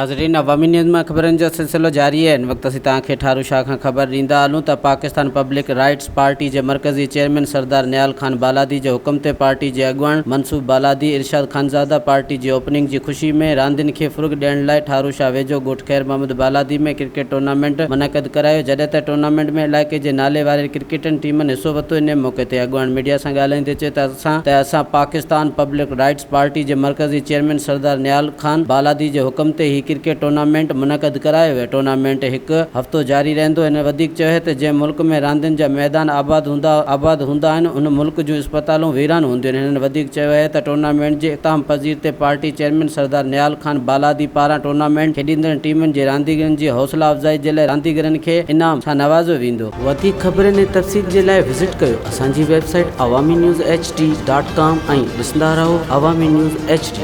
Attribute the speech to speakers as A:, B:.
A: ناظرين عوامي نيوز مان خبرن جو سلسلو جاري آهي هن وقت اسين توهان کي ٺارو شاهه کان خبر ڏيندا هلون ته پاڪستان پبلڪ رائٽس پارٽي جي مرڪزي چيئرمين سردار نهال خان بالادي جي حڪم تي پارٽي جي اڳواڻ منصوب بالادي ارشاد خانزاده پارٽي جي اوپننگ جي خوشي ۾ راندين کي فروغ ڏيڻ لاء ٺارو شاهه ويجهو ڳوٺ خير محمد بالادي ۾ ڪرڪيٽ ٽورنامينٽ منعقد ڪرايو جڏهن ته ٽورنامينٽ ۾ علائقي جي نالي وارين ڪرڪيٽن ٽيمن حصو ورتو انهي موقعي تي اڳواڻ ميڊيا سان ڳالهائيندي چيو ته اسان ته اسان پاڪستان پبلڪ رائٽس پارٽي جي مرڪزي چيئرمين سردار نهال خان بالادي جي حڪم تي هي ڪرڪيٽ ٽورنامينٽ منعقد ڪرايو ويو. ٽورنامينٽ هڪ هفتو جاري رهندو. هن وڌيڪ چيو ته جنهن ملڪ ۾ راندين جا ميدان آباد هوندا آباد هوندا آهن ان ملڪ جون اسپتالون ويران هونديون آهن. هنن وڌيڪ چيو آهي ته ٽورنامينٽ جي اختتام پذير تي پارٽي چيئرمين سردار نهال خان بالادي پاران ٽورنامينٽ کيڏيندڙ ٽيمن جي رانديگرن جي حوصلا افزائي جي لاء رانديگرن کي انعام سان نوازيو ويندو. وڌيڪ خبرن ۽ تفصيل جي لاء وزٽ ڪيو اسان جي website Awami news H D dot com ۽ ڏسندا رهو عوامي نيوز ايڇ ڊي.